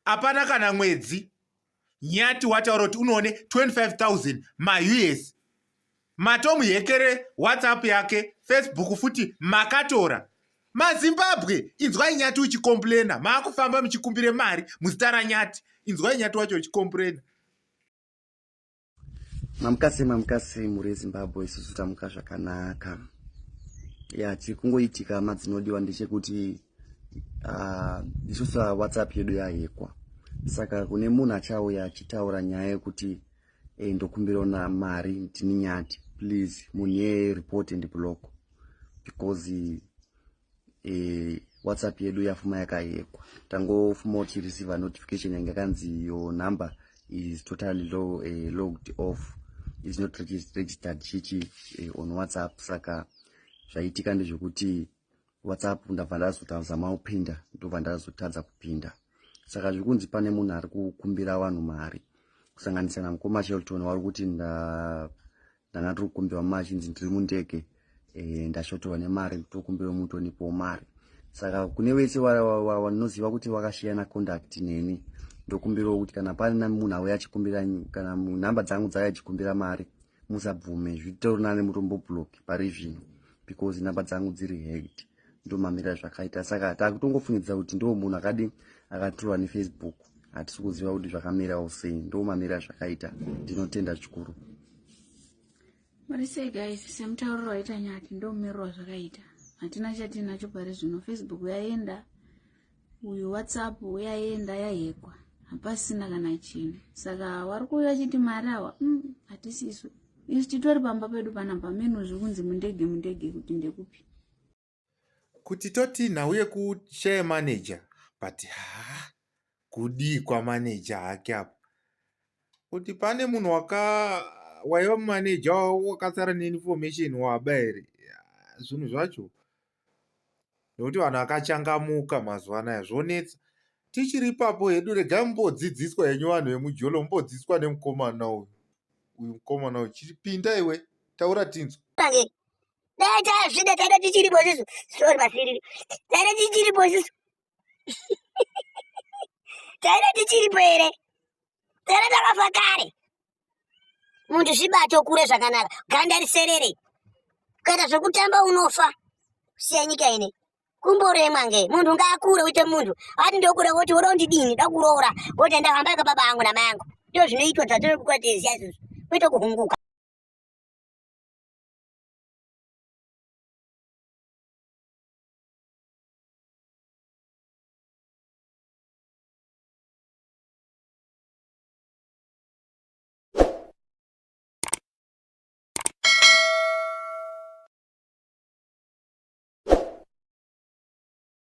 Hapana kana mwedzi. Nyati wataura kuti unoone 25000 maUS. Matomuhekere WhatsApp yake, Facebook futi makatora. MaZimbabwe, inzwai Nyati uchicomplaina. Maakufamba muchikumbire mari muzita raNyati. Inzwai Nyati wacho uchicomplaina. Mamukase mamukase mhuri yeZimbabwe, isusu tamuka zvakanaka. Ya, chiri kungoitika hama dzinodiwa ndechekuti isusu WhatsApp yedu yahekwa, saka kune munhu achauya achitaura nyaya yekuti ndokumbirawo na mari ndini Nyati, please munhu iyeye report and block because WhatsApp yedu yafuma yakahekwa. Tangofuma tichireceive notification yange yakanzi your number is totally logged off, is not registered chichi on WhatsApp. Saka zvaitika ndezvekuti WhatsApp ndabva ndazotazama kupinda, ndobva ndazotadza kupinda. Saka zvikunzi pane munhu ari kukumbira vanhu mari, kusanganisa namukoma Shelton, wari kuti ndanga ndiri kukumbirwa mari, chinzi ndiri mundege, ndashotorwa nemari, ndokumbira mutonipowo mari. Saka kune vese vanoziva kuti vakashiyana contact neni, ndokumbirawo kuti kana pane munhu auya achikumbira, kana nhamba dzangu dzauya achikumbira mari, musabvume. Zvitori nane mutomboblock pari zvino because nhamba dzangu dziri hacked. Ndomamirira zvakaita. Saka takutongofungidzira kuti ndo munhu akadi akatorwa neFacebook, hatisi kuziva kuti zvakamirawo sei. Ndo mamirira zvakaita. Ndinotenda zvikuru. Muri sei guys? Semutauriro waita Nyati, ndomumiriro wazvakaita. Hatina chatinacho pari zvino. Facebook yaenda, uyu WhatsApp yaenda, yahekwa, hapasina kana chinhu. Saka wari kuuya achiti mari awa, hatisisu isu, titori pamba pedu panapa menu. Zvikunzi mundege, mundege kuti ndekupi? Kuti toti nhau yekushaya manager, but ha, kudii kwamaneja hake apo, kuti pane munhu waka waiva mumaneja wakasara neinformation waba here? Zvinhu zvacho nekuti vanhu vakachangamuka mazuva anaya, zvonetsa. Tichiri ipapo hedu, regai mumbodzidziswa henyu vanhu vemujolo, mumbodzidziswa nemukomana uyu. Uyu mukomana uyu, chipinda iwe, taura tinzwa. Dai tazvida, taida tichiripo isusu. Sorry, masiriri. Taida tichiripo isusu, taida tichiripo here? Taida takafa kare. Muntu zvibate ukure zvakanaka, ganda riserere. Ukaita zvekutamba unofa. Siya nyika ine kumboremwa nge munhu ngaakure uite munhu. Ati ndokura woti woda kundidini, da kuroora, woti ndahamba kababa angu namai angu. Ndo zvinoitwa, dzatiri kukura tiziya isusu, kwete kuhunguka.